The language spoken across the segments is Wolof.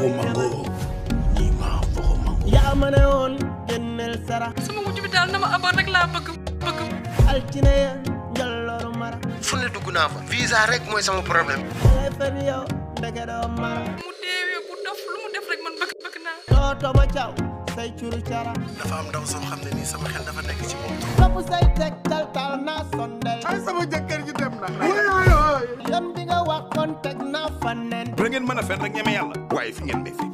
foxu mango ñi ma foxu mango yaa ma ne woon génneel sara sama wujj bi daal na ma abal rek laa bëgg altine ya njolloru mara fu ne dugg naa fa visa rek mooy sama problème dangay fen yow ndeke doo mara mu deewee bu dof lu mu def rek man bëgg naa tooto ma caw say curu cara dafa am ndaw soo xam ne nii sama xel dafa nekk ci moom topp say teg tal naa sondel ay sama jëkkër ji dem na yoon bi nga waxoon teg naa fa nen da ngeen mën a fen rek ñeme yàlla waaye fi ngeen may fekk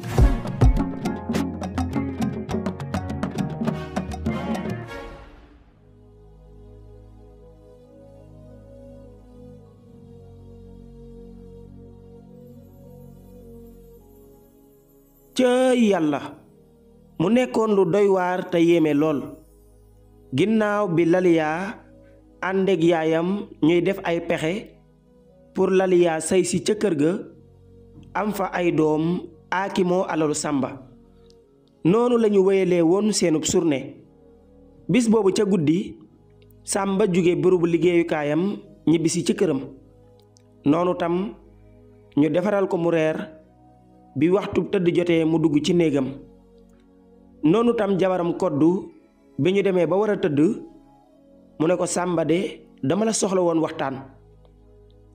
cëy yàlla mu nekkoon lu doy waar te yéeme lool ginnaaw bi Laliya àndeeg yaayam ñuy def ay pexe pour Laliya say si ca kër ga am fa ay doom aakimoo alalu Samba noonu lañu wéyalee woon seenub journée bis boobu ca guddi Samba jóge bërëbu liggéeyukaayam ñibbisi ci këram noonu tam ñu defaral ko mu reer bi waxtu tëdd jotee mu dugg ci néegam noonu tam jabaram koddu bi ñu demee ba war a tëdd mu ne ko Samba de dama la soxla woon waxtaan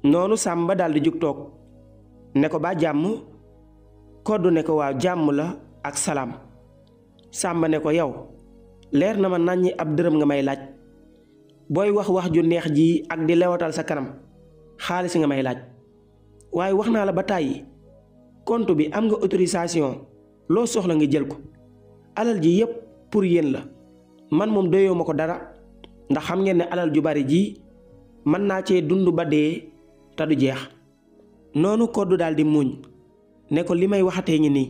noonu Samba daldi jug toog ne ko ba jàmm koddu ne ko waaw jàmm la ak salaam Samba ne ko yow leer na ma nàññi ab dërëm nga may laaj booy wax ju neex ji ak di lewatal sa kanam xaalis nga may laaj waaye wax naa la ba tàyyi compte bi am nga autorisation loo soxla nga jël ko alal ji yépp pour yéen la man moom doyoo ma ko dara ndax xam ngeen ne alal ju bari ji mën naa cee dund ba dee te du jeex noonu koddu daldi muuñ ne ko li may waxatee ngi nii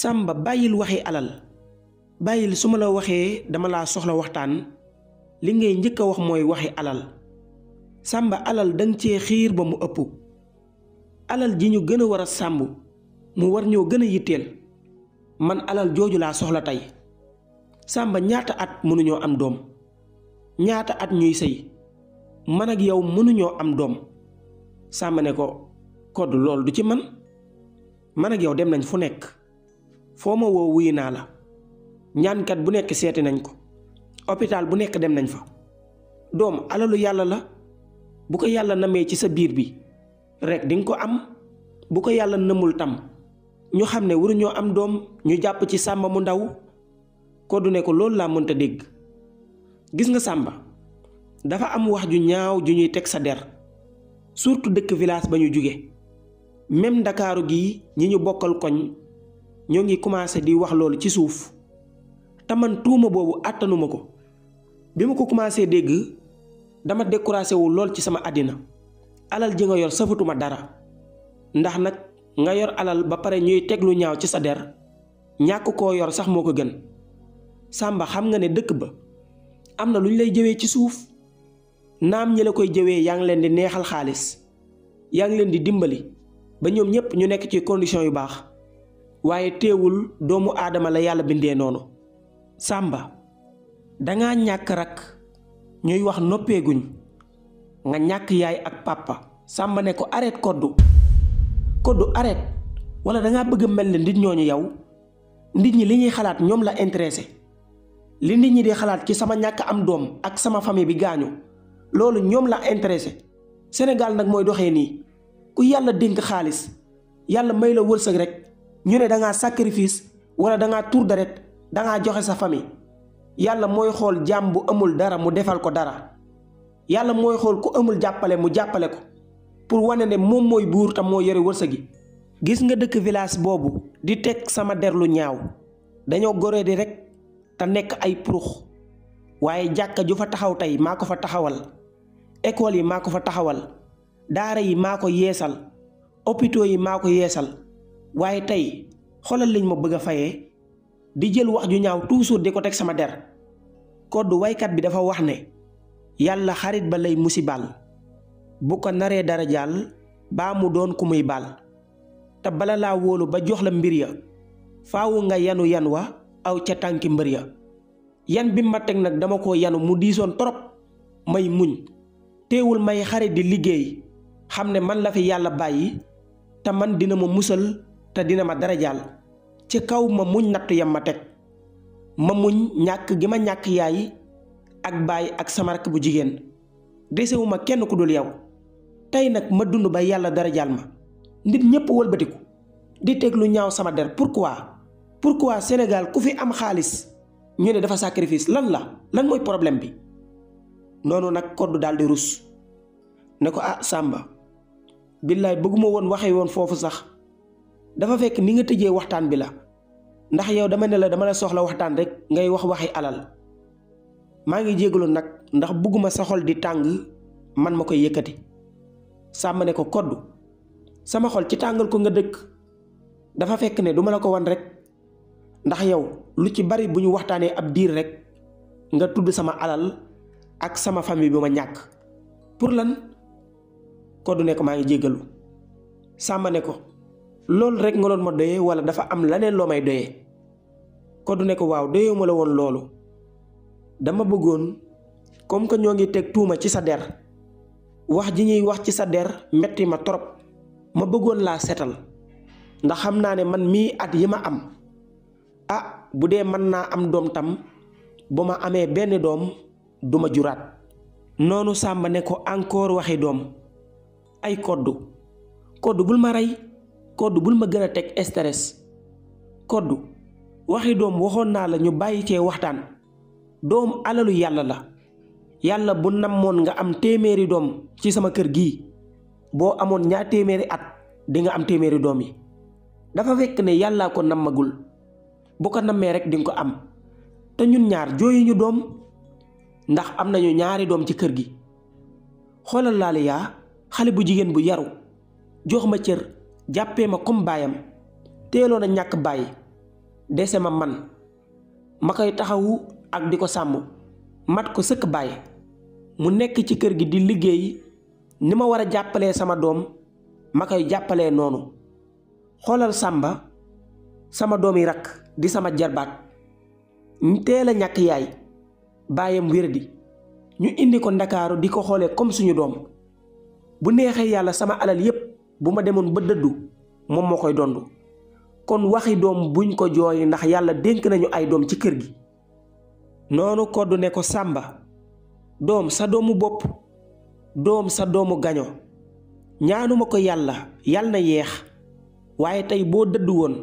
Samba bàyyil waxi alal bàyyil su ma la waxee dama laa soxla waxtaan li ngay njëkk a wax mooy waxi alal Samba alal danga cee xiir ba mu ëpp alal ji ñu gën a war a sàmm mu war ñoo gën a yitteel man alal jooju laa soxla tey Samba ñaata at mënuñoo am doom ñaata at ñuy sëy man ak yow mënuñoo am doom Samba ne ko Koddu loolu du ci man ak yow dem nañ fu nekk foo ma woo wuyu naa la ñaankat bu nekk seeti nañ ko hôpital bu nekk dem nañ fa doom alalu yàlla la bu ko yàlla namee ci sa biir bi rek dinga ko am bu ko yàlla nëmul tam ñu xam ne waruñoo am doom ñu jàpp ci Samba mu ndaw Koddu ne ko loolu laa mënta dégg gis nga Samba dafa am wax ju ñaaw ju ñuy teg sa der surtout dëkk village ba ñu jóge même Ndakaaru gi ñi ñu bokkal koñ ñoo ngi commencé di wax loolu ci suuf te man tuuma boobu àttanuma ko bi ma ko commencé dégg dama découragé wu lool ci sama àddina alal ji nga yor safatuma dara ndax nag nga yor alal ba pare ñuy teg lu ñaaw ci sa der ñàkk koo yor sax moo ko gën Samba xam nga ne dëkk ba am na lu ñu lay jëwee ci suuf naam ñi la koy jëwee yaa ngi leen di neexal xaalis yaa ngi leen di dimbali ba ñoom ñépp ñu nekk ci condition yu baax waaye teewul doomu aadama la yàlla bindee noonu Samba dangaa ñàkk rak ñuy wax noppeeguñ nga ñàkk yaay ak papa Samba ne ko arrête Koddu arrête wala dangaa bëgg mel ne nit ñooñu yow nit ñi li ñuy xalaat ñoom la intéressé li nit ñi di xalaat ci sama ñàkk am doom ak sama famille bi gaañu loolu ñoom la intéressé Sénégal nag mooy doxee nii ku yàlla dénk xaalis yàlla may la wërsëg rek ñu ne dangaa sacrifice wala dangaa tour deret dangaa joxe sa famille yàlla mooy xool jaam bu amul dara mu defal ko dara yàlla mooy xool ku amul jàppale mu jàppale ko pour wane ne moom mooy buur tam moo yore wërsëg gi gis nga dëkk village boobu di teg sama der lu ñaaw dañoo goree di rek te nekk ay purux waaye jàkka ju fa taxaw tey maa ko fa taxawal école yi maa ko fa taxawal daara yi maa ko yeesal hôpitaux yi maa ko yeesal waaye tey xoolal liñ ma bëgg a fayee di jël wax ju ñaaw toujours di ko teg sama der Koddu waykat bi dafa wax ne yàlla xarit ba lay musibal bu ko naree dara jàll baa mu doon ku muy baal te bala laa wóolu ba jox la mbir ya faawu nga yanu yan wa aw ca tànki mbër ya yan bi ma teg nag dama ko yanu mu diisoon torop may muñ teewul may xarit di liggéey xam ne man la fi yàlla bàyyi te man dina ma musal te dina ma dara jaal ci kaw ma muñ nattu yam ma teg ma muñ ñàkk gi ma ñàkk yaay ak baay ak sama rakk bu jigéen desewuma kenn ku dul yow tey nag ma dund ba yàlla dara jaal ma nit ñépp wëlbatiku di teg lu ñaaw sama der pourquoi Sénégal ku fi am xaalis ñu ne dafa sacrifice lan mooy problème bi noonu nag Codou daal di rus ne ko Samba billaay bëgguma woon waxee woon foofu sax dafa fekk ni nga tëjee waxtaan bi la ndax yow dama ne la dama la soxla waxtaan rek ngay wax waxi alal maa ngi jégalu nag ndax bëgguma sa xol di tàng man ma koy yëkkati Samba ne ko Codou sama xol ci tàngal ko nga dëkk dafa fekk ne duma la ko wan rek ndax yow lu ci bari bu ñu waxtaanee ab diir rek nga tudd sama alal ak sama famille bi ma ñàkk pour lan Codou ne ko maa ngi jéggalu Samba ne ko loolu rek nga doon ma doyee wala dafa am leneen loo may doyee Codou ne ko waaw doyee ma la woon loolu dama bëggoon comme que ñoo ngi teg tuuma ci sa der wax ji ñuy wax ci sa der metti ma trop ma bëggoon laa setal ndax xam naa ne man mii at yi ma am bu dee mën naa am doom tam bu ma amee benn doom du ma juraat noonu Samba ne ko encore waxi doom ay Codou bul ma rey Codou bul ma gën a teg stress Codou waxi doom waxoon naa la ñu bàyyi cee waxtaan doom alalu yàlla la yàlla bu namoon nga am téeméeri doom ci sama kër gii boo amoon ñaar téeméeri at di nga am téeméeri doom yi dafa fekk ne yàllaa ko nammagul bu ko nammee rek dinga ko am te ñun ñaar jooyuñu doom ndax am nañu ñaari doom ci kër gi xoolal Laliya xale bu jigéen bu yaru jox ma cër jàppee ma comme baayam teeloon a ñàkk bàyyi dese ma man ma koy taxawu ak di ko sàmm mat ko sëkk bàyyi mu nekk ci kër gi di liggéey ni ma war a jàppalee sama doom ma koy jàppalee noonu xoolal Samba sama doom yi rakk di sama jarbaat ñu teel a ñàkk yaay baayam wéradi ñu indi ko Ndakaaru di ko xoolee comme suñu doom bu neexee yàlla sama alal yépp bu ma demoon ba dëddu moom moo koy dondu kon waxi doom buñ ko jooy ndax yàlla dénk nañu ay doom ci kër gi noonu Codou ne ko Samba doom sa doomu bopp doom sa doomu gaño ñaanuma ko yàlla na yeex waaye tey boo dëddu woon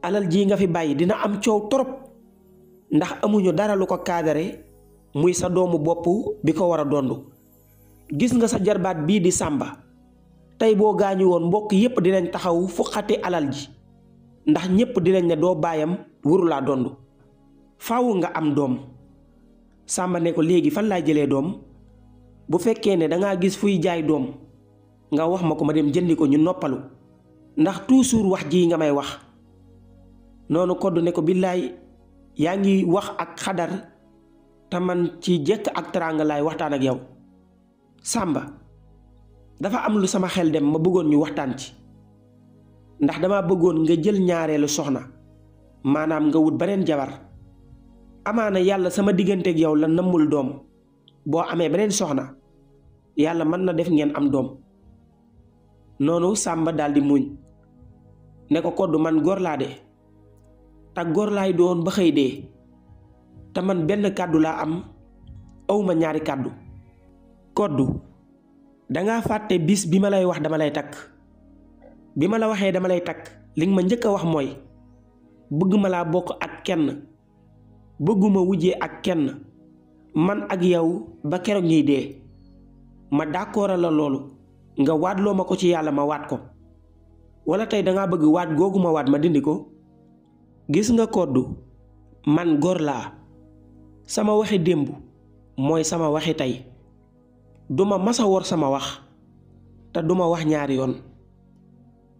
alal ji nga fi bàyyi dina am coow torop ndax amuñu dara lu ko kaadare muy sa doomu bopp bi ko war a dondu gis nga sa jarbaat bii di Samba tey boo gaañu woon mbokk yépp dinañ taxaw fuqati alal ji ndax ñépp dinañ ne doo baayam wurulaa dondu faaw nga am doom Samba ne ko léegi fan laay jëlee doom bu fekkee ne dangaa gis fuy jaay doom nga wax ma ko ma dem jëndi ko ñu noppalu ndax toujours wax ji nga may wax noonu Codou ne ko billaay yaa ngi wax ak xadar te man ci jekk ak teraanga laay waxtaan ak yow Samba dafa am lu sama xel dem ma bëggoon ñu waxtaan ci ndax dama bëggoon nga jël ñaareelu soxna maanaam nga wut beneen jabar amaana yàlla sama digganteeg yow la nammul doom boo amee beneen soxna yàlla mën na def ngeen am doom noonu Samba daldi muñ ne ko Codou man góor laa de te góor laay doon ba xëy dee te man benn kàddu laa am awma ñaari kàddu Codou dangaa fàtte bis bi ma lay wax dama lay takk bi ma la waxee dama lay takk li nga ma njëkk a wax mooy bëgg ma laa bokk ak kenn bëgguma wujjee ak kenn man ak yow ba keroog ñuy dee ma d'accordal la loolu nga waatloo ma ko ci yàlla ma waat ko wala tey dangaa bëgg waat googu ma waat ma dindi ko gis nga Codou man góor laa sama waxi démb mooy sama waxi tey duma masa wor sama wax te duma wax ñaari yoon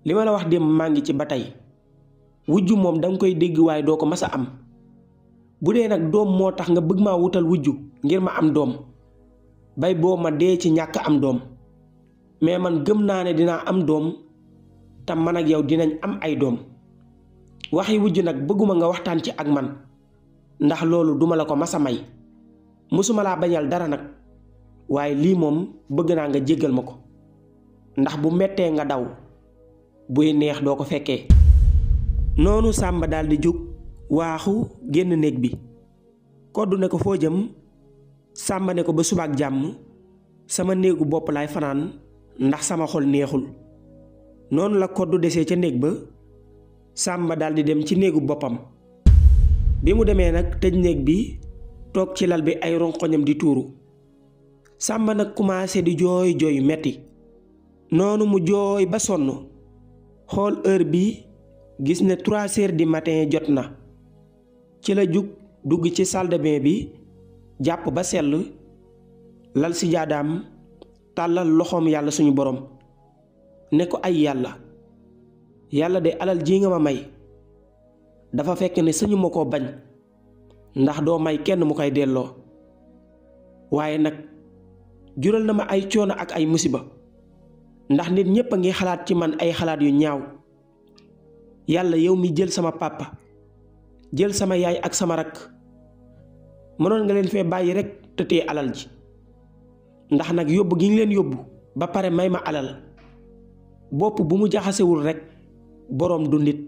li ma la wax démb maa ngi ci ba tey wujju moom danga koy dégg waaye doo ko masa am bu dee nag doom moo tax nga bëgg maa wutal wujju ngir ma am doom bay boo ma dee ci ñàkk am doom mais man gëm naa ne dinaa am doom te man ak yow dinañ am ay doom waxi wujju nag bëgguma nga waxtaan ci ak man ndax loolu duma la ko masa may musuma laa bañal dara nag waaye lii moom bëgg naa nga jéggal ma ko ndax bu mettee nga daw buy neex doo ko fekkee noonu Sàmba daldi jug waaxu génn néeg bi. Koddu ne ko foo jëm. Sàmba ne ko ba subaak jàmm sama néegu bopp laay fanaan ndax sama xol neexul. noonu la Koddu desee ca néeg ba. Sàmba daldi dem ci néegu boppam. bi mu demee nag tëj néeg bi toog ci lal bi ay ronkoñam di tuuru. Sàmba nag commencé di jooy jooy metti. noonu mu jooy ba sonn xool heure bi gis ne 3 heures du matin jot na. ci la jug dugg ci salle de bain bi jàpp ba sell lal si jaadaam tàllal loxoom yàlla suñu borom ne ko ay yàlla de alal ji nga ma may dafa fekk ne sañu ma koo bañ ndax doo may kenn mu koy delloo waaye nag jural na ma ay coono ak ay musiba ndax nit ñépp a ngi xalaat ci man ay xalaat yu ñaaw. yàlla yow mi jël sama papa jël sama yaay ak sama rakk mënoon nga leen fee bàyyi rekk te tee alal ji ndax nag yóbbu gi nga leen yóbbu ba pare may ma alal bopp bu mu jaxasewul rekk boroom du nit.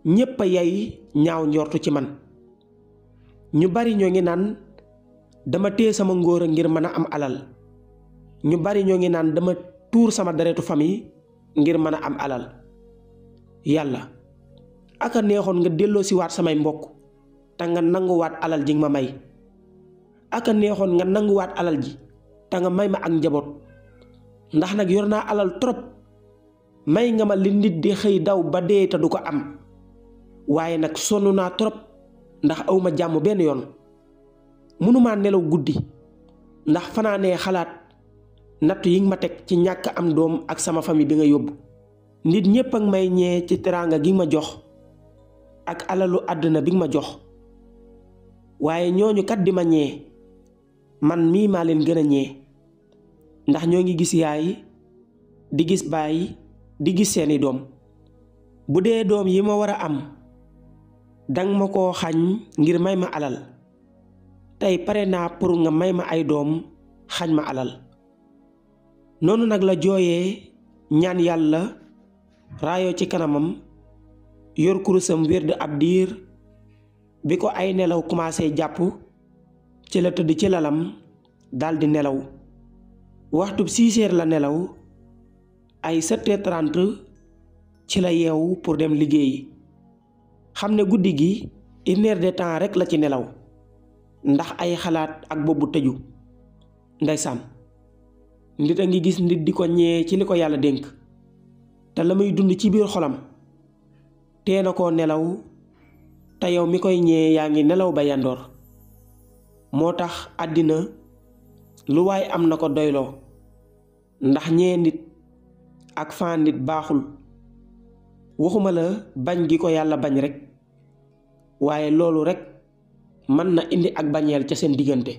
ñépp a yay ñaaw njortu ci man. ñu bari ñoo ngi naan dama téye sama ngóora ngir mën a am alal. ñu bari ñoo ngi naan dama tuur sama deretu famille ngir mën a am alal. yàlla aka neexoon nga delloo si waat samay mbokk te nga nanguwaat alal ji nga ma may. aka neexoon nga nanguwaat alal ji te nga may ma ak njaboot ndax nag yor naa alal trop. may nga ma li nit di xëy daw ba dee te du ko am waaye nag sonn naa trop ndax awma jàmm benn yoon. mënumaa nelaw guddi ndax fanaanee xalaat nattu yi nga ma teg ci ñàkk am doom ak sama famille bi nga yóbbu. nit ñépp ak may ñee ci teraanga gi ma jox ak alalu àddina bi nga ma jox waaye ñooñu kat di ma ñee man mii maa leen gën a ñee ndax ñoo ngi gis yaay di gis baay di gis seeni doom. bu dee doom yi ma war a am dang ma koo xañ ngir may ma alal tey pare naa pour nga may ma ay doom xañ ma alal. noonu nag la jooyee ñaan yàlla raayoo ci kanamam yor kurusam wérd ab diir. bi ko ay nelaw commencé jàpp ci la tëdd ci lalam daldi nelaw. waxtu 6 heures la nelaw ay 7h30 ci la yeewu pour dem liggéeyi. xam ne guddi gi 1 heure de temps rekk la ci nelaw ndax ay xalaat ak boobu tëju. ndeysaan nit a ngi gis nit di ko ñee ci li ko yàlla dénk te la muy dund ci biir xolam tee na koo nelaw te yow mi koy ñee yaa ngi nelaw ba yandoor. moo tax àddina lu waay am na ko doyloo ndax ñee nit ak faan nit baaxul. waxuma la bañ gi ko yàlla bañ rekk waaye loolu rekk mën na indi ak bañeel ca seen diggante.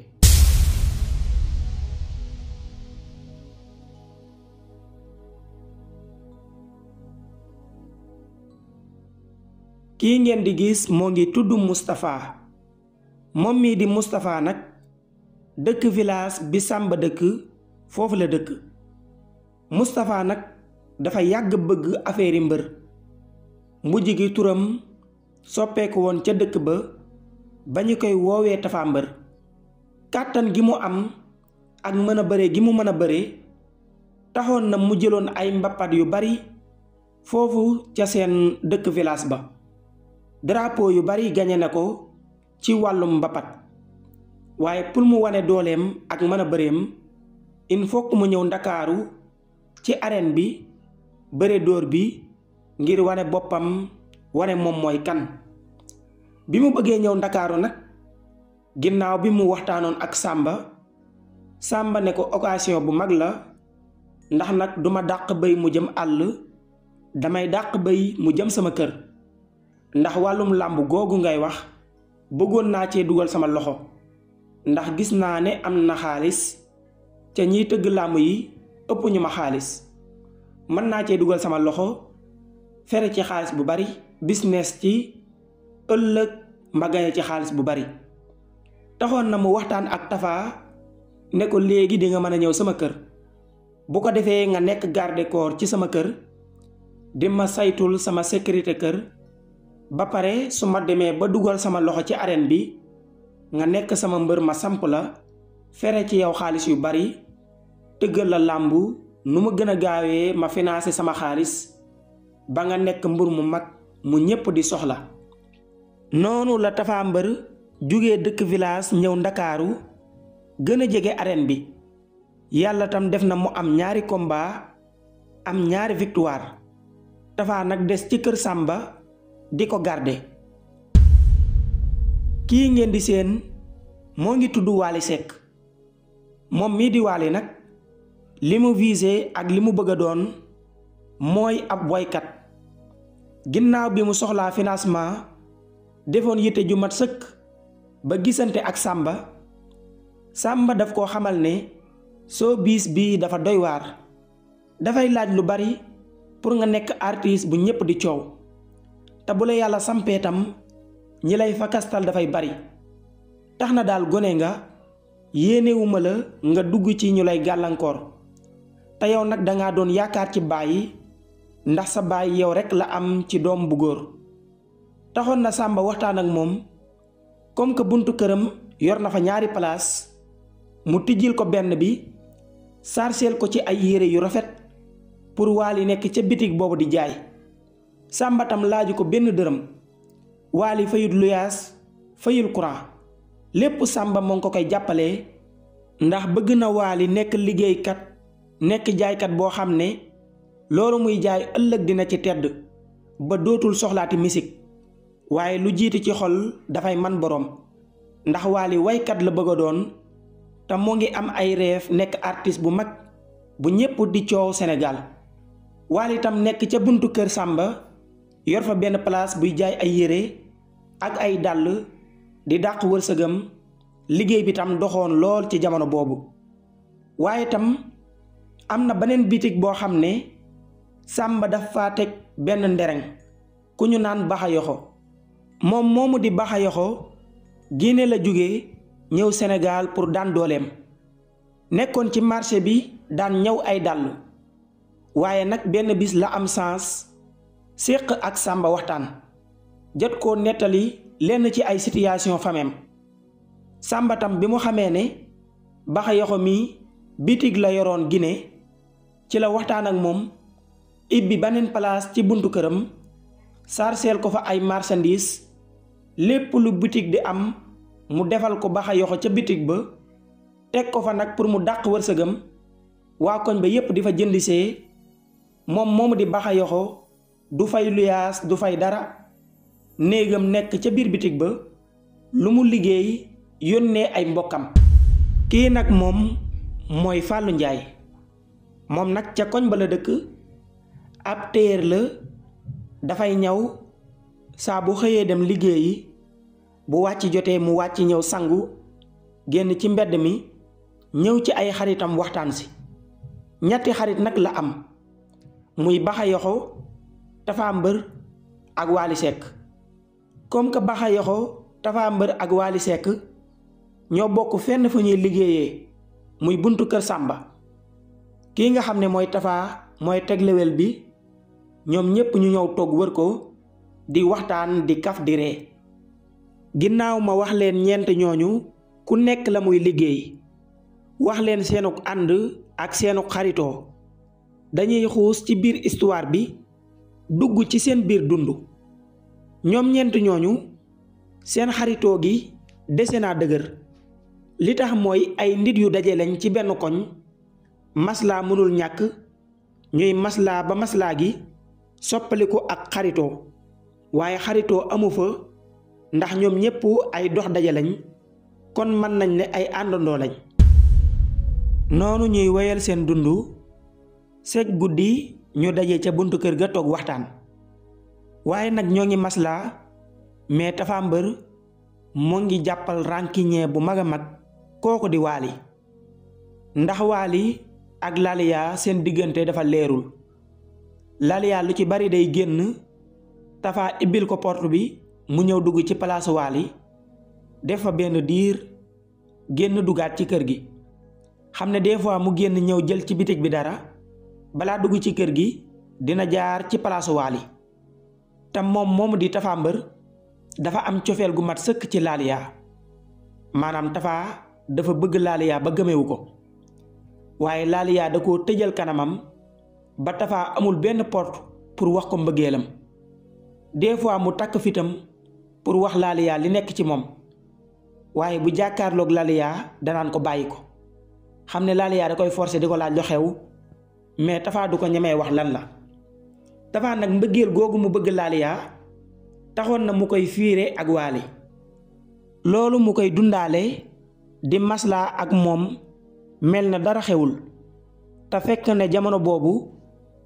kii ngeen di gis moo ngi tudd Moustapha. moom mii di Moustapha nag dëkk village bi Sàmba dëkk foofu la dëkk. Moustapha nag dafa yàgg bëgg affaire yi mbër. mujj gi turam soppeeku woon ca dëkk ba ñu koy woowee Tapha Mbër. kàttan gi mu am ak mën a bëre gi mu mën a bëre taxoon na mu jëloon ay mbappat yu bari foofu ca seen dëkk village ba. drapeau yu bari gañe na ko ci wàllum mbappat waaye pour mu wane dooleem ak mën a bëreem il faut mu ñëw ndakaaru ci arène bi bëre dóor bi ngir wane boppam wane moom mooy kan. bi mu bëggee ñëw ndakaaru nag ginnaaw bi mu waxtaanoon ak Sàmba ne ko occasion bu mag la ndax nag duma dàq bëy mu jëm àll damay dàq bëy mu jëm sama kër ndax wàllum làmb googu ngay wax bëggoon naa cee dugal sama loxo ndax gis naa ne am na xaalis ca ñiy tëgg làmb yi ëpp ñu ma xaalis mën naa cee dugal sama loxo fere ci xaalis bu bari business ci ëllëg ma gañe ci xaalis bu bari. taxoon na mu waxtaan ak Tapha ne ko léegi di nga mën a ñëw sama kër bu ko defee nga nekk garde corps ci sama kër di ma saytul sama sécurité kër ba pare su ma demee ba dugal sama loxo ci arène bi nga nekk sama mbër ma samp la fere ci yow xaalis yu bari tëggal la làmb nu ma gën a gaawee ma financé sama xaalis ba nga nekk mbër mu mag mu ñépp di soxla. noonu la Tapha Mbeur jóge dëkk village ñëw ndakaaru gën a jege arène bi yàlla tam def na mu am ñaari combat am ñaari victoire Tapha nag des ci kër Samba di ko garde. kii ngeen di seen moo ngi tudd Wally Seck moom mii di Wally nag li mu visé ak li mu bëgg a doon mooy ab woykat ginnaaw bi mu soxlaa financement defoon yitte ju mat sëkk ba gisante ak Samba daf koo xamal ne soo biis bii dafa doy waar dafay laaj lu bari pour nga nekk artiste bu ñépp di coow te bu la yàlla sampee tam ñi lay fakastal dafay bari tax na daal gone nga yéenewuma la nga dugg ci ñu lay gàllankoor te yow nag dangaa doon yaakaar ci baay ndax sa baay yow rekk la am ci doom bu góor. taxoon na Samba waxtaan ak moom comme que buntu këram yor na fa ñaari place mu tijjil ko benn bi sarseel ko ci ay yére yu rafet pour Wally nekk ca bitig boobu di jaay. Samba tam laaju ko benn dërëm Wally fayut luyaas fayul courant lépp Samba moo ngi ko koy jàppalee ndax bëgg na Wally nekk liggéeykat nekk jaaykat boo xam ne loolu muy jaay ëllëg dina ci tedd ba dootul soxlaati misik waaye lu jiitu ci xol dafay man boroom ndax Wally waykat la bëgg a doon te moo ngi am ay rêve nekk artiste bu mag bu ñépp di coow Sénégal. Wally tam nekk ca buntu kër Samba yor fa benn place buy jaay ay yére ak ay dàll di dàq wërsëgam liggéey bi tam doxoon lool ci jamono boobu. waaye tam am na beneen bitig boo xam ne Samba daf faa teg benn ndereng ku ñu naan Baxa Yoxo moom moomu di Baxa Yoxo Guinée la jóge ñëw Sénégal pour daan dooleem nekkoon ci marché bi daan ñëw ay dàll waaye nag benn bis la am sens séq ak Samba waxtaan jot koo nettali lenn ci ay situation famem Samba tam bi mu xamee ne Baxa Yoxo mi bitig la yoroon Guinée ci la waxtaan ak moom ibbi beneen place ci buntu këram sarseel ko fa ay marchandise lépp lu bitig di am mu defal ko Baxa Yoxo ca bitig ba teg ko fa nag pour mu dàq wërsëgam waa koñ ba yépp di fa jëndisee moom moomu di Baxa Yoxo du fay luyaas du fay dara néegam nekk ca biir bitig ba lu mu liggéey yónnee ay mbokkam. kii nag moom mooy Fallou Ndiaye moom nag ca koñ ba la dëkk ab téer la dafay ñëw saa bu xëyee dem liggéeyi bu wàcc jotee mu wàcc ñëw sangu génn ci mbedd mi ñëw ci ay xaritam waxtaan si. ñetti xarit nag la am muy Baxa Yoxo Tapha Mbeur ak Wally Seck comme que Baxa Yoxo Tapha Mbeur ak Wally Seck ñoo bokk fenn fu ñuy liggéeyee muy buntu kër Samba kii nga xam ne mooy Tapha mooy teg lewel bi ñoom ñépp ñu ñëw toog wër ko di waxtaan di kaf di ree. ginnaaw ma wax leen ñeent ñooñu ku nekk la muy liggéey wax leen seenuk ànd ak seenuk xaritoo dañuy xuus ci biir histoire bi dugg ci seen biir dund. ñoom ñeent ñooñu seen xaritoo gi dese naa dëgër li tax mooy ay nit yu daje lañ ci benn koñ maslaa mënul ñàkk ñuy maslaa ba maslaa gi soppaliku ak xaritoo waaye xaritoo amu fa ndax ñoom ñépp ay dox daje lañ kon mën nañ ne ay àndandoo lañ. noonu ñuy wéyal seen dund seeg guddi ñu daje ca buntu kër ga toog waxtaan waaye nag ñoo ngi maslaa mais Tapha Mbeur moo ngi jàppal rànkiñee bu mag a mag kooku di Wally ndax Wally ak Laliya seen diggante dafa leerul. Laliya lu ci bari day génn Tapha ibbil ko porte bi mu ñëw dugg ci palaasu Wally def fa benn diir génn dugaat ci kër gi xam ne des fois mu génn ñëw jël ci bitig bi dara balaa dugg ci kër gi dina jaar ci palaasu Wally te moom moomu di Tapha Mbeur dafa am cofeel gu mat sëkk ci Laliya maanaam Tapha dafa bëgg Laliya ba gëmewu ko waaye Laliya da koo tëjal kanamam ba Tapha amul benn porte pour wax ko mbëggeelam des fois mu takk fitam pour wax Laliya li nekk ci moom waaye bu jàkkaarloog Laliya danaan ko bàyyi ko xam ne Laliya da koy forcer di ko laaj lu xew mais Tapha du ko ñemee wax lan la. Tapha nag mbëggeel googu mu bëgg Laliya taxoon na mu koy fiire ak Wally loolu mu koy dundaale di maslaa ak moom mel na dara xewul te fekk ne jamono boobu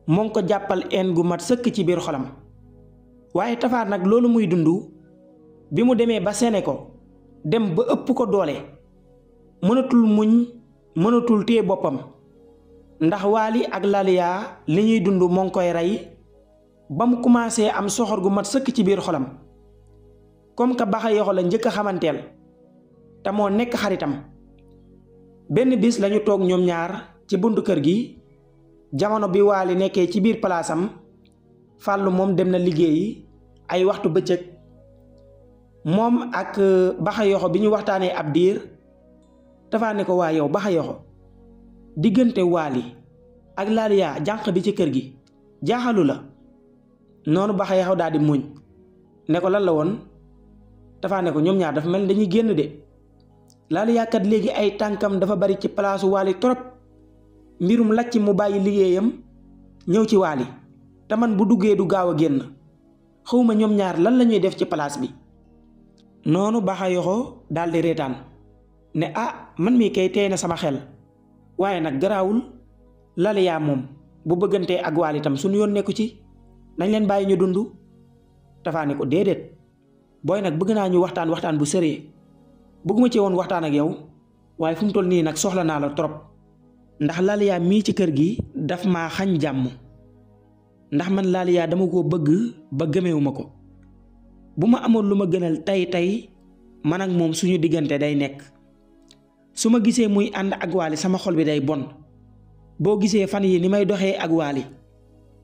moo ngi ko jàppal een gu mat sëkk ci biir xolam waaye Tapha nag loolu muy dund bi mu demee ba sene ko dem ba ëpp ko doole mënatul muñ mënatul téye boppam ndax Wally ak Laliya li ñuy dund moo ngi koy rey ba mu commencé am soxor gu mat sëkk ci biir xolam comme que Baxa Yoxo la njëkk a xamanteel te moo nekk xaritam benn bis lañu toog ñoom ñaar ci buntu kër gi jamono bi Wally nekkee ci biir palaasam Fàllu moom dem na liggéeyi ay waxtu bëccëg moom ak Baxa Yoxo bi ñu waxtaanee ab diir Tapha ne ko waa yow Baxa Yoxo diggante Wally ak Laliya jànq bi ci kër gi jaaxalu la noonu Baxa Yoxo daal di muñ ne ko lan la woon Tapha ne ko ñoom ñaar dafa mel ni dañuy génn de Laliya kat léegi ay tànkam dafa bari ci palaasu Wally trop mbirum lacc mu bàyyi liggéeyam ñëw ci Wally te man bu duggee du gaaw a génn xawma ñoom ñaar lan la ñuy def ci palaas bi noonu Baxa Yoxo daal di reetaan ne ah man mii kay tey na sama xel waaye nag garaawul Laliya moom bu bëggantee ak Wally itam suñu yoon nekku ci nañ leen bàyyi ñu dund. Tapha ne ko déedéet booy nag bëgg naa ñu waxtaan bu sëree bëgguma ci woon waxtaan ak yow waaye fu mu toll nii nag soxla naa la trop ndax Laliya mii ci kër gi daf maa xañ jàmm ndax man Laliya dama koo bëgg ba gëmewuma ko bu ma amoon lu ma gënal tey man ak moom suñu diggante day nekk su ma gisee muy ànd ak Wally sama xol bi day bon boo gisee fan yi ni may doxee ak Wally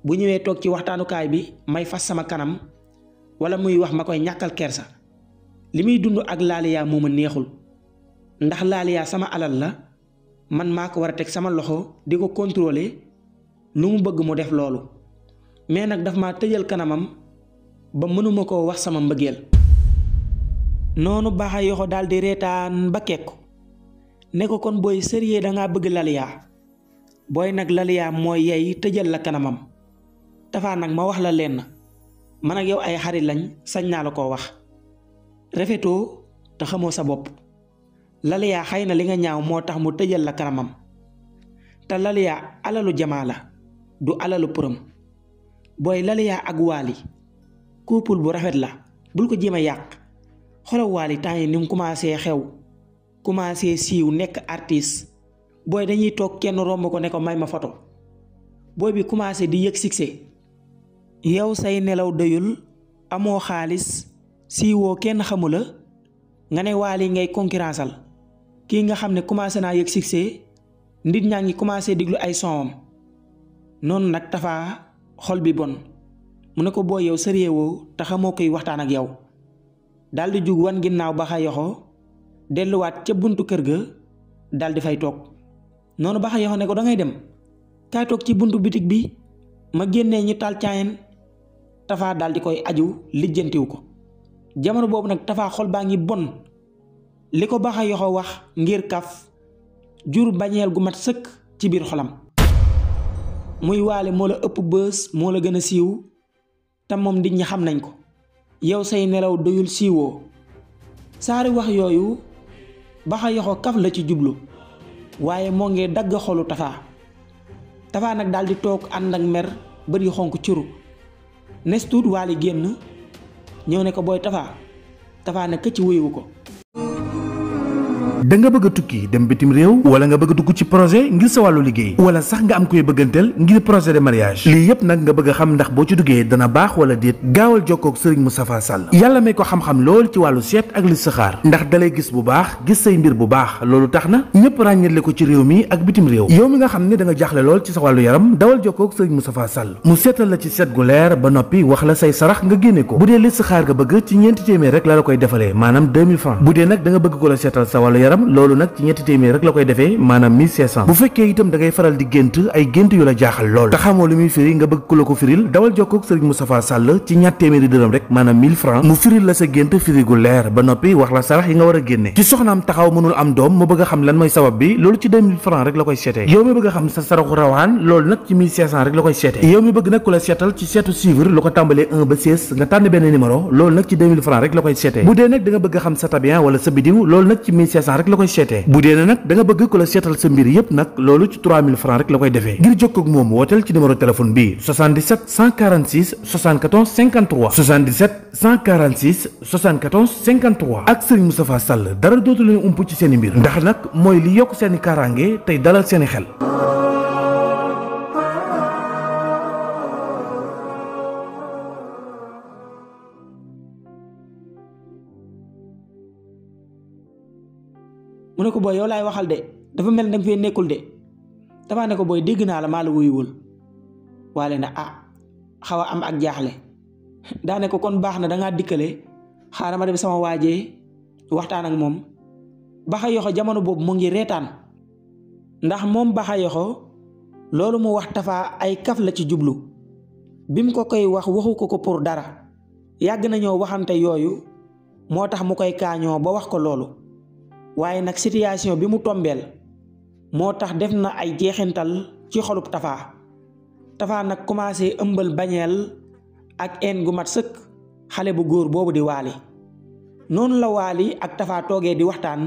bu ñëwee toog ci waxtaanukaay bi may fas sama kanam wala muy wax ma koy ñàkkal kersa li muy dund ak Laliya moo ma neexul ndax Laliya sama alal la man maa ko war a teg sama loxo di ko contrôler nu mu bëgg mu def loolu mais nag daf maa tëjal kanamam ba mënuma koo wax sama mbëggeel noonu Baxa Yoxo daal di reetaan ba kekku ne ko kon booy sérieux dangaa bëgg Laliya booy nag Laliya mooy yey tëjal la kanamam Tapha nag ma wax la lenn man ak yow ay xarit lañ sañ naa la koo wax rafetoo te xamoo sa bopp Laliya xëy na li nga ñaaw moo tax mu tëjal la kanamam te Laliya alalu jamaa la du alalu përëm booy Laliya ak Wally couple bu rafet la bul ko jéem a yàq xoolal Wally temps yi ni mu commencé xew commencé siiw nekk artiste booy dañuy toog kenn romb ko ne ko may ma photo booy bi commencé di yëg succès yow say nelaw doyul amoo xaalis siiwoo kenn xamula nga ne Wally ngay concurrenceal kii nga xam ne commencé naa yëg succès nit ñaa ngi commencé diglu ay sonwam noonu nag Tapha xol bi bon mu ne ko boo yow sérieux woo te xamoo koy waxtaan ak yow daldi jug wan ginnaaw Baxa Yoxo delluwaat ca buntu kër ga daldi fay toog noonu Baxa Yoxo ne ko dangay dem kaay toog ci buntu bitig bi ma génnee ñu taal caayen Tapha daldi koy aju lijjantiw ko jamono boobu nag Tapha xol baa ngi bon li ko Baxa Yoxo wax ngir kaf jur bañeel gu mat sëkk ci biir xolam muy Wally moo la ëpp bës moo la gën a siiw te moom nit ñi xam nañ ko yow say nelaw doyul siiwoo saari wax yooyu Baxa Yoxo kaf la ci jublu waaye moo ngi dagg xolu Tapha nag daldi toog ànd ak mer bët yu xonk curu nes tuut Wally génn ñëw ne ko booy Tapha ne këcc wuyu ko da nga bëgg a tukki dem bitim réew wala nga bëgg a dugg ci projet ngir sa wàllu liggéey wala sax nga am koy bëgganteel ngir projet de mariage lii yépp nag nga bëgg a xam ndax boo ci duggee dana baax wala déet gaawal jokkoo ak Serigne Moustapha Sall yàlla may ko xam-xam lool ci wàllu seet ak listixaar ndax dalay gis bu baax gis say mbir bu baax loolu tax na ñëpp ràññale ko ci réew mi ak bitim réew yow mi nga xam ne da nga jaaxle lool ci sa wàllu yaram dawal jokkoo ak Serigne Moustapha Sall mu seetal la ci seet gu leer ba noppi wax la say sarax nga génne ko bu dee listixaar nga bëgg ci ñeenti téeméer rek la koy defalee maanaam 2000 francs bu dee nag da nga bëgg ko la seetal sa wàllu yaram loolu nag ci ñetti téeméer rek la koy defee maanaam 1500 bu fekkee itam da ngay faral di gént ay gént yu la jaaxal lool te xamoo lu muy firi nga bëgg ku la ko firil dawal jokkoo ak Serigne Moustapha Sall ci ñaar téeméeri dërëm rek maanaam 1000 francs mu firil la sa gént firi gu leer ba noppi wax la sarax yi nga war a génne ci soxnaam taxaw mënul am doom mu bëgg a xam lan mooy sabab bi loolu ci 2000 francs rek la koy seetee yow mi bëgg a xam sa saraxu rawaan loolu nag ci 1500 rek la koy seetee yow mi bëgg nag ku la seetal ci seetu suivre lu ko tàmbalee 1 ba 16 nga tànn benn numéro loolu nag ci 2000 francs rek la koy seetee bu dee nag da nga bëgg a xam sa tabian wala sa bidiw loolu nag ci 1500 rek la koy seetee bu dee nag da nga bëgg ku la seetal sa mbir yépp nag loolu ci 3000 francs rek la koy defee ngir jokkoo ak moom wooteel ci numéro téléphone bi 77 146 74 53 77 146 74 53 ak Serigne Moustapha Sall dara dootu leen ump ci seeni mbir ndax nag mooy li yokk seeni kaaraange tey dalal seeni xel. mu ne ko booy yow laay waxal de dafa mel ne danga fee nekkul de dafa ne ko booy dégg naa la maa la wuyuwul waale na xaw a am ak jaaxle daa ne ko kon baax na dangaa dikkale xaaral ma dem sama waajee waxtaan ak moom Baxa Yoxo jamono boobu mu ngi reetaan ndax moom Baxa Yoxo loolu mu wax Tafa ay kaf la ci jublu bi mu ko koy wax waxu ko pour dara yàgg nañoo waxante yooyu moo tax mu koy kaañoo ba wax ko loolu waaye nag situation bi mu tombeel moo tax def na ay jeexintal ci xolub Tafa nag commencé ëmbal bañeel ak een gu mat sëkk xale bu góor boobu di Waali noonu la Waali ak Tafa toogee di waxtaan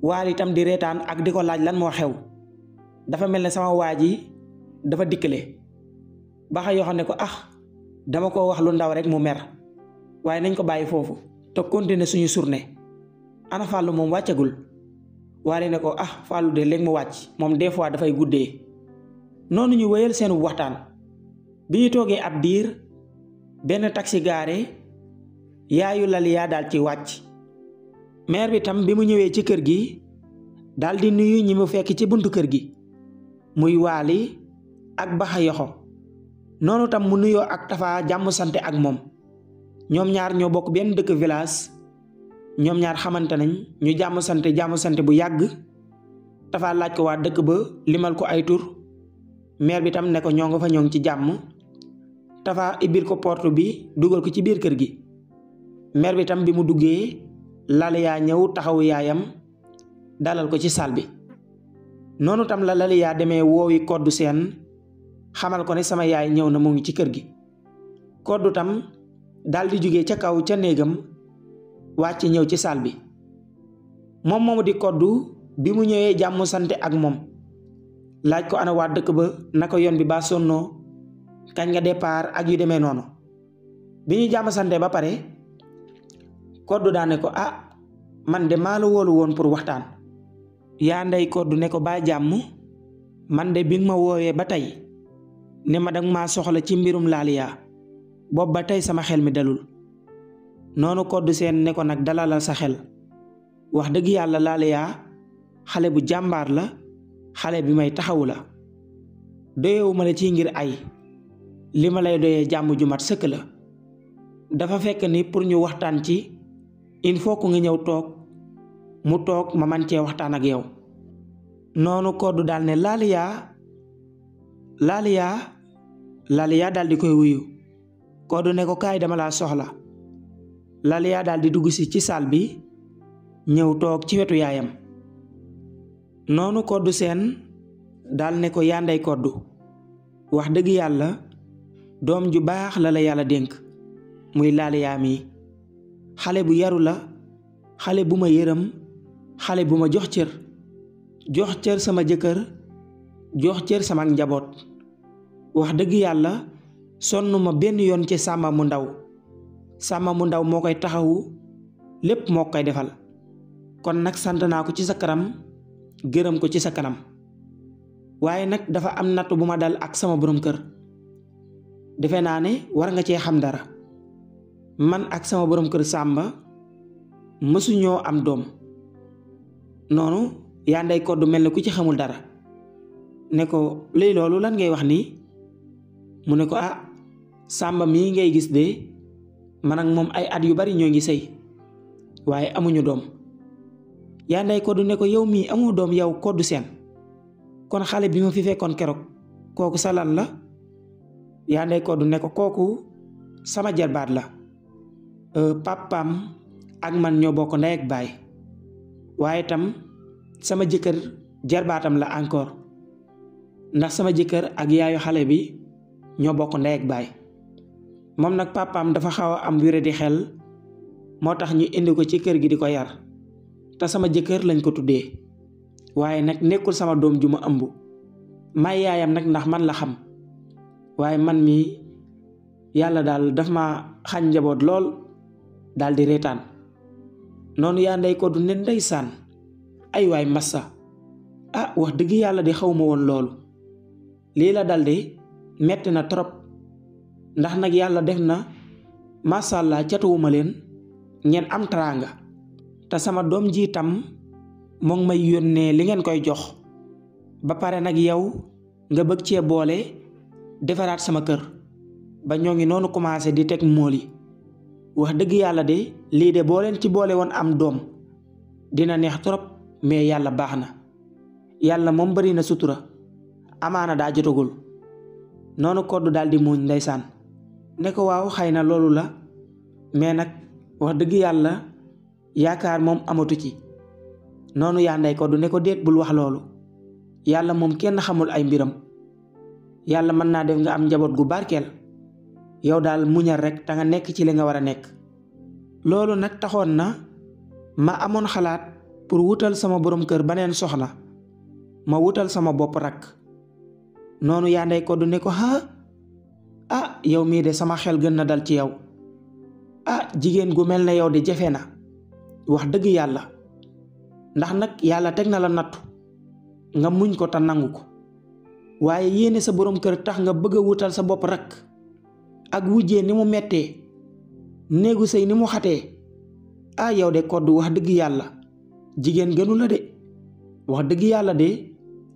Waali itam di reetaan ak di ko laaj lan moo xew dafa mel ne sama waa ji dafa dikkale Baxa Yoxo ne ko dama ko wax lu ndaw rek mu mer waaye nañ ko bàyyi foofu te continuer suñu journée ana Fallou moom wàccagul Waali ne ko Fallou de léegi mu wàcc moom des fois dafay guddee noonu ñu wéyal seen waxtaan bi ñu toogee ab diir benn taxi gaare yaayu Laliya daal ci wàcc maire bi tam bi mu ñëwee ci kër gi daal di nuyu ñi mu fekk ci buntu kër gi muy Waali ak Baxa Yoxo noonu tam mu nuyoo ak Tafa jàmm sante ak moom ñoom ñaar ñoo bokk benn dëkk village ñoom ñaar xamante nañ ñu jàmm sante bu yàgg Tafa laaj ko waa dëkk ba limal ko ay tur maire bi tam ne ko ñoo nga fa ñoo ngi ci jàmm Tafa ibbil ko porte bi dugal ko ci biir kër gi maire bi tam bi mu duggee Laliya ñëw taxawu yaayam dalal ko ci salle bi noonu tam la Laliya demee woowi koddu seen xamal ko ne sama yaay ñëw na mu ngi ci kër gi koddu tam daal di jóge ca kaw ca néegam wàcc ñëw ci salle bi moom moomu di koddu bi mu ñëwee jàmm sante ak moom laaj ko ana waa dëkk ba naka yoon bi ba sonnoo kañ nga départ ak yu demee noonu bi ñu jàmm sante ba pare koddu daane ko man de maa la woolu woon pour waxtaan yaa ndey koddu ne ko baa jàmm man de bi nga ma woowee ba tey ne ma danga maa soxla ci mbirum Laliya boobu ba tey sama xel mi dalul noonu koddu seen ne ko nag dalalal sa xel wax dëgg yàlla Laliya xale bu jàmbaar la xale bi may taxawu la doyewu ma la ci ngir ay li ma lay doyee jàmm ju mat sëkk la dafa fekk ni pour ñu waxtaan ci il faut que nga ñëw toog mu toog ma man cee waxtaan ak yow noonu koddu daal ne Laliya daal di koy wuyu koddu ne ko kaay dama laa soxla Laliya daal di dugg si ci salle bi ñëw toog ci wetu yaayam noonu koddu seen daal ne ko yaa ndey koddu wax dëgg yàlla doom ju baax la yàlla dénk muy Laliya mi xale bu yaru la xale bu ma yërëm xale bu ma jox cër sama jëkkër jox cër sama njaboot wax dëgg yàlla sonn ma benn yoon ci Samba mu ndaw moo koy taxawu lépp moo koy defal kon nag sant naa ko ci sa kanam gërëm ko ci sa kanam waaye nag dafa am natt bu ma dal ak sama borom kër defe naa ne war nga cee xam dara man ak sama borom kër Sàmba mësuñoo am doom noonu yaa Ndey Koddu mel ne ku ci xamul dara ne ko léegi loolu lan ngay wax nii mu ne ko Sàmba mii ngay gis de man ak moom ay at yu bari ñoo ngi sëy waaye amuñu doom yaa Ndey Koddu ne ko yow mii amoo doom yow Koddu Seen kon xale bi ma fi fekkoon keroog kooku sa lan la yaa Ndey Koddu ne ko kooku sama jarbaat la papaam ak man ñoo bokk ndey ak baay waaye tam sama jëkkër jarbaatam la encore ndax sama jëkkër ak yaayu xale bi ñoo bokk ndey ak baay moom nag papaam dafa xaw a am wéradi xel moo tax ñu indi ko ci kër gi di ko yar te sama jëkkër lañ ko tuddee waaye nag nekkul sama doom ju ma ëmb may yaayam nag ndax man la xam waaye man mi yàlla daal daf ma xañ njaboot lool daal di reetaan noonu yaa Ndey Koddu ne ndeysaan ay waay massa wax dëgg yàlla di xaw ma woon loolu lii la dal de metti na trop ndax nag yàlla def na masàllaa catuwuma leen ngeen am teraanga te sama doom ji tam moo ngi may yónnee li ngeen koy jox ba pare nag yow nga bëgg cee boole defaraat sama kër ba ñoo ngi noonu commencé di teg mool yi wax dëgg yàlla de lii de boo leen ci boole woon am doom dina neex trop mais yàlla baax na yàlla moom bari na sutura amaana daa jotagul noonu Koddu daal di muuñ ndeysaan ne ko waaw xëy na loolu la mais nag wax dëgg yàlla yaakaar moom amatu ci noonu yaa Ndey Koddu ne ko déet bul wax loolu yàlla moom kenn xamul ay mbiram yàlla mën naa def nga am njaboot gu barkeel yow daal muñal rek te nga nekk ci li nga war a nekk loolu nag taxoon na ma amoon xalaat pour wutal sama borom kër baneen soxna ma wutal sama bopp rakk noonu yaa Ndey Koddu ne ko yow mii de sama xel gën na dal ci yow jigéen gu mel ne yow de jafe na wax dëgg yàlla ndax nag yàlla teg na la nattu nga muñ ko te nangu ko waaye yéene sa borom kër tax nga bëgg a wutal sa bopp rakk ak wujjee ni mu mettee néegu sëy ni mu xatee yow de Koddu wax dëgg yàlla jigéen gënu la de wax dëgg yàlla de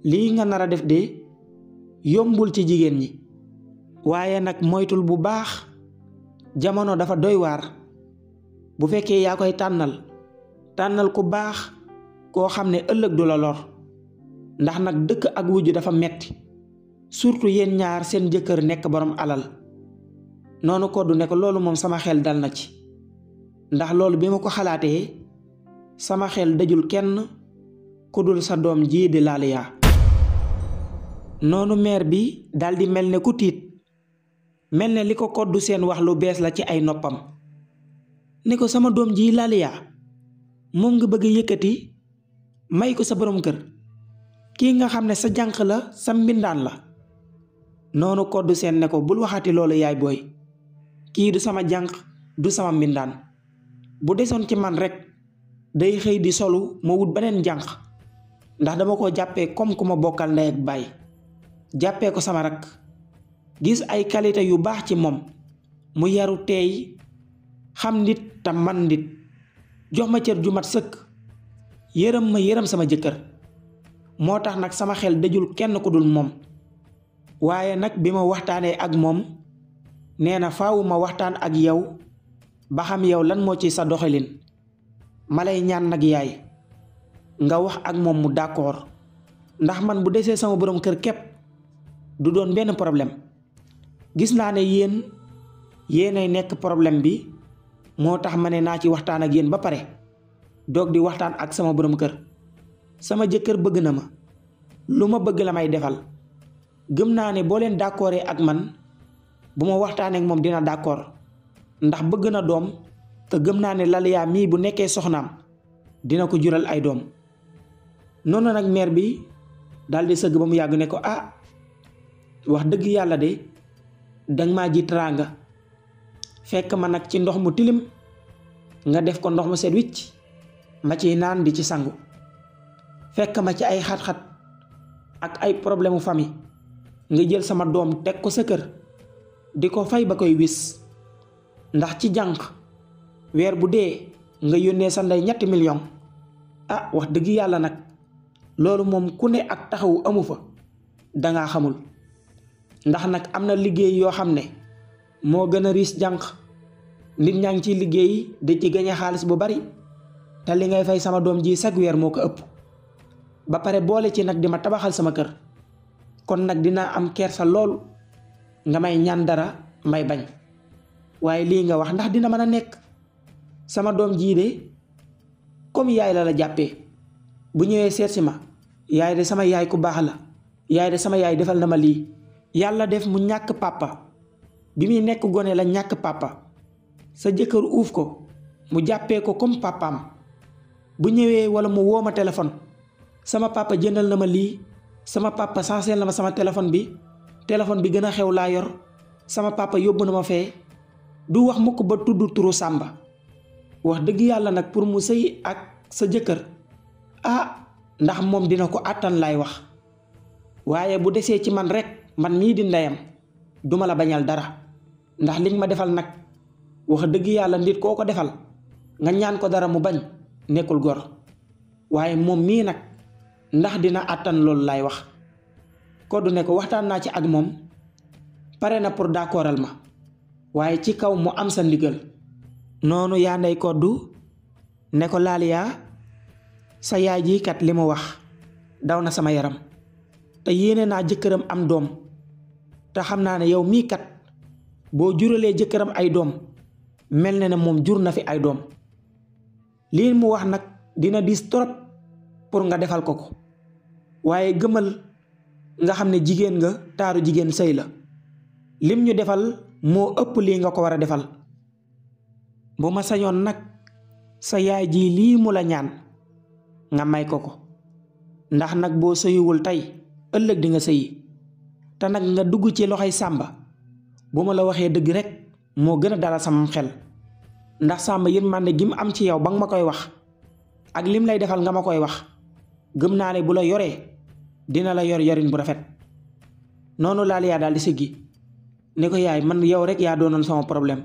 lii nga nar a def de yombul ci jigéen ñi waaye nag moytul bu baax jamono dafa doy waar bu fekkee yaa koy tànnal ku baax koo xam ne ëllëg du la lor ndax nag dëkk ak wujj dafa metti surtout yéen ñaar seen jëkkër nekk borom alal noonu Koddu ne ko loolu moom sama xel dal na ci ndax loolu bi ma ko xalaatee sama xel dajul kenn ku dul sa doom jii di Laliya noonu meer bi daldi mel ne ku tiit mel ne li ko Koddu Seen wax lu bees la ci ay noppam ne ko sama doom ji Laliya moom nga bëgg yëkkati may ko sa borom kër kii nga xam ne sa jànq la sa mbindaan la noonu Koddu Seen ne ko bul waxati loolu yaay booy kii du sama jànq du sama mbindaan bu desoon ci man rek day xëy di solu ma wut beneen jànq ndax dama ko jàppee comme ku ma bokkal ndey ak baay jàppee ko sama rakk gis ay qualité yu baax ci moom mu yaru teey xam nit te man nit jox ma cër ju mat sëkk yërëm sama jëkkër moo tax nag sama xel dajul kenn ku dul moom waaye nag bi ma waxtaanee ak moom nee na faawu ma waxtaan ak yow ba xam yow lan moo ci sa doxalin ma lay ñaan nag yaay nga wax ak moom mu d'accord ndax man bu desee sama borom kër képp du doon benn problème gis naa ne yéenay nekk problème bi moo tax ma ne naa ci waxtaan ak yéen ba pare doog di waxtaan ak sama borom kër sama jëkkër bëgg na ma lu ma bëgg la may defal gëm naa ne boo leen d'accordee ak man bu ma waxtaanee ak moom dina d'accord ndax bëgg na doom te gëm naa ne Laliya mii bu nekkee soxnaam dina ko jural ay doom noonu nag meer bi daldi sëgg ba mu yàgg ne ko wax dëgg yàlla de danga maa ji teraanga fekk ma nag ci ndox mu tilim nga def ko ndox mu set wicc ma ciy naan di ci sangu fekk ma ci ay xat-xat ak ay problème mu famille nga jël sama doom teg ko sa kër di ko fay ba koy wis ndax ci jànq weer bu dee nga yónnee sa ndey 3 millions wax dëgg yàlla nag loolu moom ku ne ak taxawu amu fa dangaa xamul ndax nag am na liggéey yoo xam ne moo gën a riis jànq nit ñaa ngi ciy liggéey di ci gañe xaalis bu bari te li ngay fay sama doom ji chaque weer moo ko ëpp ba pare boole ci nag di ma tabaxal sama kër kon nag dinaa am kersa lool nga may ñaan dara may bañ waaye lii nga wax ndax dina mën a nekk sama doom jii de comme yaay la jàppee bu ñëwee seet si ma yaay de sama yaay ku baax la yaay de sama yaay defal na ma lii yàlla def mu ñàkk papa bi muy nekk gone la ñàkk papa sa jëkkër uuf ko mu jàppee ko comme papaam bu ñëwee wala mu woo ma téléphone sama papa jëndal na ma lii sama papa sanseel na ma sama téléphone bi gën a xew laa yor sama papa yóbbu na ma fee du wax mukk ba tudd turu Sàmba wax dëgg yàlla nag pour mu sëy ak sa jëkkër ndax moom dina ko àttan laay wax waaye bu desee ci man rek man mii di ndeyam duma la bañal dara ndax liñ ma defal nag wax dëgg yàlla nit koo ko defal nga ñaan ko dara mu bañ nekkul gor waaye moom mii nag ndax dina àttan loolu laay wax Koddu ne ko waxtaan naa ci ak moom pare na pour d'accordal ma waaye ci kaw mu am sa ndigal noonu yaa ndey Koddu ne ko Laliya sa yaay ji kat li mu wax daw na sama yaram te yéene naa jëkkëram am doom te xam naa ne yow mii kat boo juralee jëkkëram ay doom mel na ne moom jur na fi ay doom lii mu wax nag dina diis trop pour nga defal ko waaye gëmal nga xam ne jigéen nga taaru jigéen sëy la lim ñu defal moo ëpp lii nga ko war a defal bu ma sañoon nag sa yaay ji lii mu la ñaan nga may ko ndax nag boo sëyiwul tey ëllëg di nga sëyi te nag nga dugg ci loxoy Sàmba bu ma la waxee dëgg rek moo gën a dalal sama xel ndax Sàmba yërmande gi mu am ci yow ba nga ma koy wax ak lim lay defal nga ma koy wax gëm naa ne bu la yoree dina la yor yorin bu rafet noonu Laliya daal di siggi ne ko yaay man yow rek yaa doonoon sama problème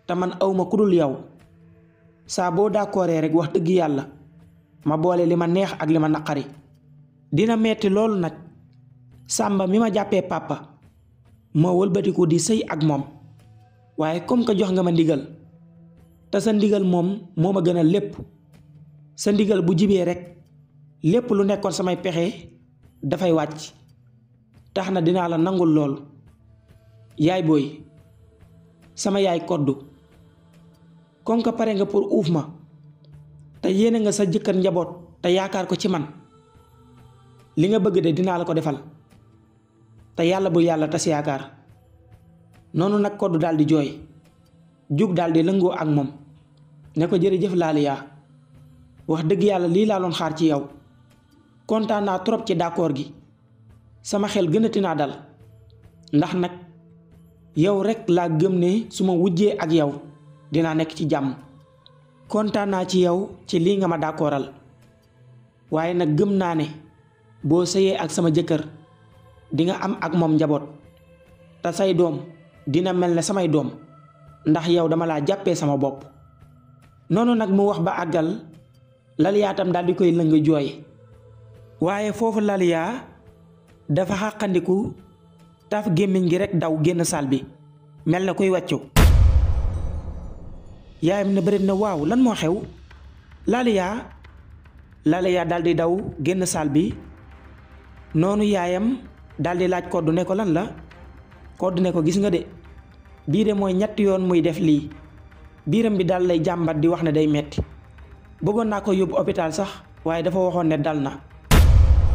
te man awma ku dul yow saa boo d'accordee rek wax dëgg yàlla ma boole li ma neex ak li ma naqari dina metti loolu nag Sàmba mi ma jàppee papa ma wëlbatiku di sëy ak moom waaye comme que jox nga ma ndigal te sa ndigal moom moo ma gënal lépp sa ndigal bu jibee rek lépp lu nekkoon samay pexe dafay wàcc tax na dinaa la nangul lool yaay booy sama yaay Koddu comme que pare nga pour uuf ma te yéene nga sa jëkkër njaboot te yaakaar ko ci man li nga bëgg de dinaa la ko defal te yàlla bu yàlla tas yaakaar noonu nag Koddu daal di jooy jug daal di lëngoo ak moom ne ko jërëjëf Laliya wax dëgg yàlla lii laa doon xaar ci yow kontaan naa trop ci d'accord gi sama xel gënati naa dal ndax nag yow rek laa gëm ne su ma wujjee ak yow dinaa nekk ci jàmm kontaan naa ci yow ci lii nga ma d'accordal waaye nag gëm naa ne boo sëyee ak sama jëkkër di nga am ak moom njaboot te say doom dina mel ne samay doom ndax yow dama laa jàppee sama bopp noonu nag mu wax ba àggal Laliya tam daal di koy lëng jooy waaye foofu Laliya dafa xàqandiku taf gémmiñ gi rek daw génn saal bi mel na koy wàccu yaayam ne bërit na waaw lan moo xew Laliya daal di daw génn saal bi noonu yaayam daal di laaj Koddu ne ko lan la Koddu ne ko gis nga de bii de mooy 3 yoon muy def lii biiram bi daal lay jàmbat di wax ne day metti bëggoon naa ko yóbbu hôpital sax waaye dafa waxoon ne dal na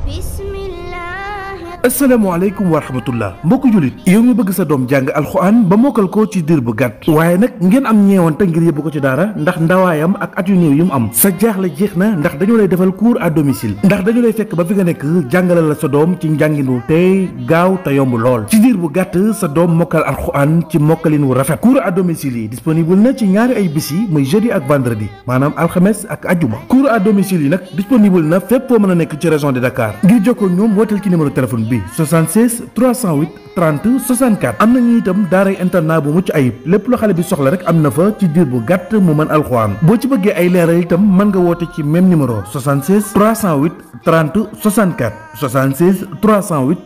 bismillahi asalaamaaleykum wa rahmatullah mbokku julit yow mi bëgg sa doom jàng alxuraan ba mokkal ko ci diir bu gàtt waaye nag ngeen am ñeewante ngir yóbbu ko ci daara ndax ndawaayam ak at yu néew yu mu am sa jaaxle jeex na ndax dañoo lay defal cours à domicile ndax dañu lay fekk ba fi nga nekk jàngale la sa doom ci njàngin wu tey gaaw te yomb lool ci diir bu gàtt sa doom mokkal alxuraan ci mokkalin wu rafet cours à domicile yi disponible na ci ñaari ay bis yi muy jeudi ak vendredi maanaam alxames ak ajjuma cours à domicile yi nag disponible na fépp foo mën a nekk ci région de Dakar ngir jokkoo ñoom wooteel ci numéro téléphone bi 76 308 30 64 am nañu itam daaray internat bu mucc ayib lépp lu xale bi soxla rek am na fa ci diir bu gàtt mu mën alxuraan boo ci bëggee ay leeral itam mën nga woote ci même numéro 76 308 30 64 76 308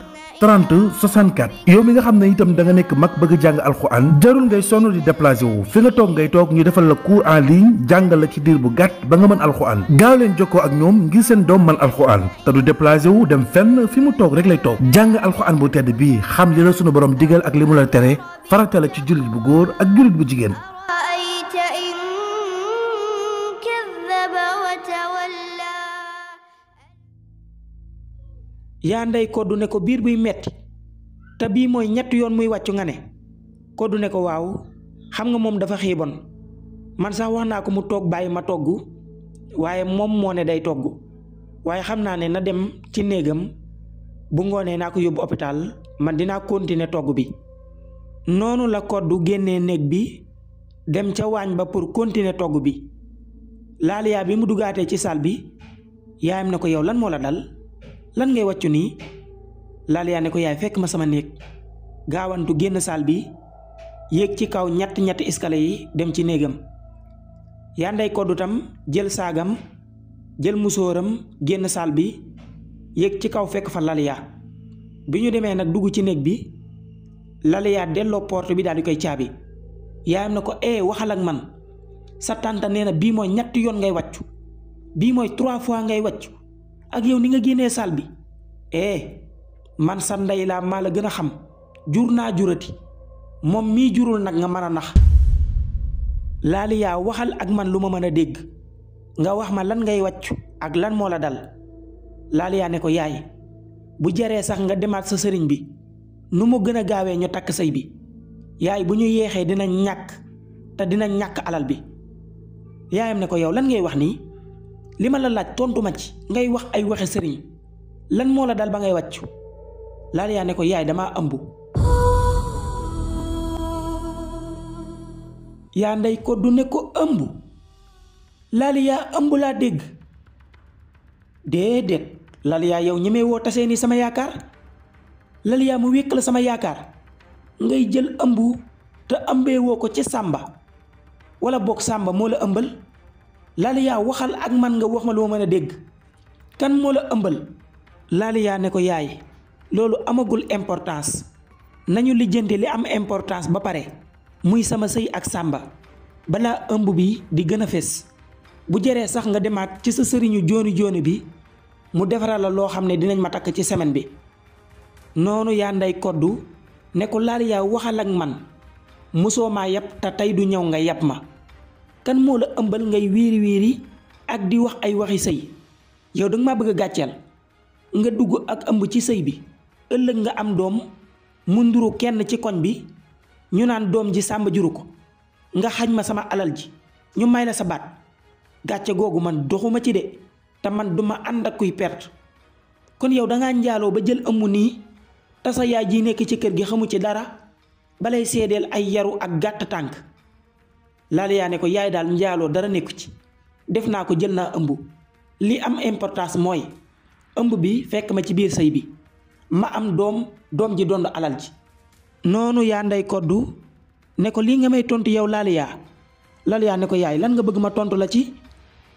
30 64 yow mi nga xam ne itam da nga nekk mag bëgg jàng alxuraan jarul ngay sonn di déplacé wu fi nga toog ngay toog ñu defal la cours en ligne jàngal la ci diir bu gàtt ba nga mën alxuraan gaaw leen jokkoo ak ñoom ngir seen doom mën alxuraan te du déplacé wu dem fenn fi mu toog rek lay toog jàng alxuraan bu tedd bii xam li la sunu borom digal ak li mu la tere farata la ci jullit bu góor ak jullit bu jigéen. yaa ndey koddu ne ko biir buy metti te bii mooy ñetti yoon muy wàccu nga ne koddu ne ko waaw xam nga moom dafa xiibon man sax wax naa ko mu toog bàyyi ma togg waaye moom moo ne day togg waaye xam naa ne na dem ci néegam bu ngoonee naa ko yóbbu hôpital man dinaa continuer togg bi noonu la koddu génnee néeg bi dem ca waañ ba pour continuer togg bi laaliyaa bi mu dugaatee ci salle bi yaayam ne ko yow lan moo la dal lan ngay wàccu nii laaliyaa ne ko yaay fekk ma sama néeg gaawantu génn saal bi yéeg ci kaw ñetti escalier yi dem ci néegam yaa ndey koddu tam jël saagam jël musóoram génn saal bi yéeg ci kaw fekk fa laaliyaa bi ñu demee nag dugg ci néeg bi laaliyaa delloo porte bi daal di koy caabi yaayam ne ko waxal ak man sa tànta nee na bii mooy ñetti yoon ngay wàccu bii mooy 3 fois ngay wàccu ak yow ni nga génnee saal bi man sa ndey laa maa la gën a xam jur naa jurati moom mii jurul nag nga mën a nax laaliyaa waxal ak man lu ma mën a dégg nga wax ma lan ngay wàccu ak lan moo la dal laaliyaa ne ko yaay bu jaree sax nga demaat sa sëriñ bi nu mu gën a gaawee ñu takk sëy bi yaay bu ñu yeexee dina ñàkk te dina ñàkk alal bi yaayam ne ko yow lan ngay wax nii li ma la laaj tontu ma ci ngay wax ay waxe sëriñ lan moo la dal ba ngay wàccu laaliyaa ne ko yaay damaa ëmb yaa ndey koddu ne ko ëmb laaliyaa ëmb laa dégg déedéet laaliyaa yow ñemee woo tasee ni sama yaakaar laaliyaa mu wékk la sama yaakaar ngay jël ëmb te ëmbee woo ko ci sàmba wala boog sàmba moo la ëmbal laaliyaa waxal ak man nga wax ma lu ma mën a dégg kan moo la ëmbal laaliyaa ne ko yaay loolu amagul importance nañu lijjanti li am importance ba pare muy sama sëy ak sàmba balaa ëmb bi di gën a fés bu jëree sax nga demaat ci sa sëriñu jooni bi mu defaral la loo xam ne dinañ ma takk ci semaine bi noonu yaa ndey koddu ne ko laaliyaa waxal ak man mosoo maa yab te tey du ñëw nga yab ma kan moo la ëmbal ngay wiiri ak di wax ay waxi sëy yow danga maa bëgg a gàcceel nga dugg ak ëmb ci sëy bi ëllëg nga am doom mu nduru kenn ci koñ bi ñu naan doom ji sàmba juru ko nga xañ ma sama alal ji ñu may la sa baat gàcce googu man doxuma ci de te man duma ànd ak kuy perte kon yow dangaa njaaloo ba jël ëmb nii te sa yaay ji nekk ci kër gi xamu ci dara balay seedeel ay yaru ak gàtt tànk laaliyaa ne ko yaay daal njaaloo dara nekku ci def naa ko jël naa ëmb li am importance mooy ëmb bi fekk ma ci biir sëy bi ma am doom ji doon alal ji noonu yaa ndey koddu ne ko lii nga may tontu yow laaliyaa ne ko yaay lan nga bëgg ma tontu la ci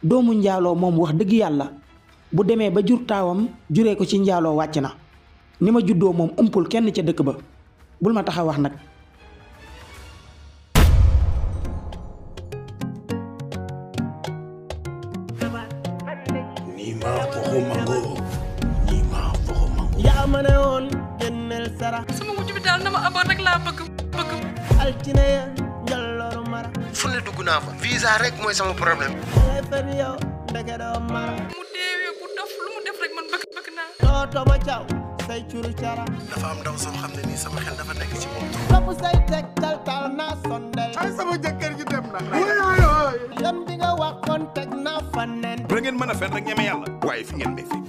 doomu njaaloo moom wax dëgg yàlla bu demee ba jur taawam juree ko ci njaaloo wàcc na ni ma juddoo moom umpul kenn ca dëkk ba bul ma tax a wax nag yaa ma ne woon génneel sara sama wujj bi daal na ma abal rek laa bëgg altine ya njallooru mara fu ne dugg naa fa visa rek mooy sama problème. dangay fen yow ndeke doo mara mu deewee bu dof lu mu def rek man bëgg naa doo toba caw say curu cara dafa am ndaw soo xam ne nii sama xel dafa nekk ci moom. topp say tegtal tal naa sondel ay sama jëkkër ji dem na. yoon bi nga waxoon teg naa fa nen da ngeen mën a fen rek ñeme yàlla. waaye fi ngeen may fekk.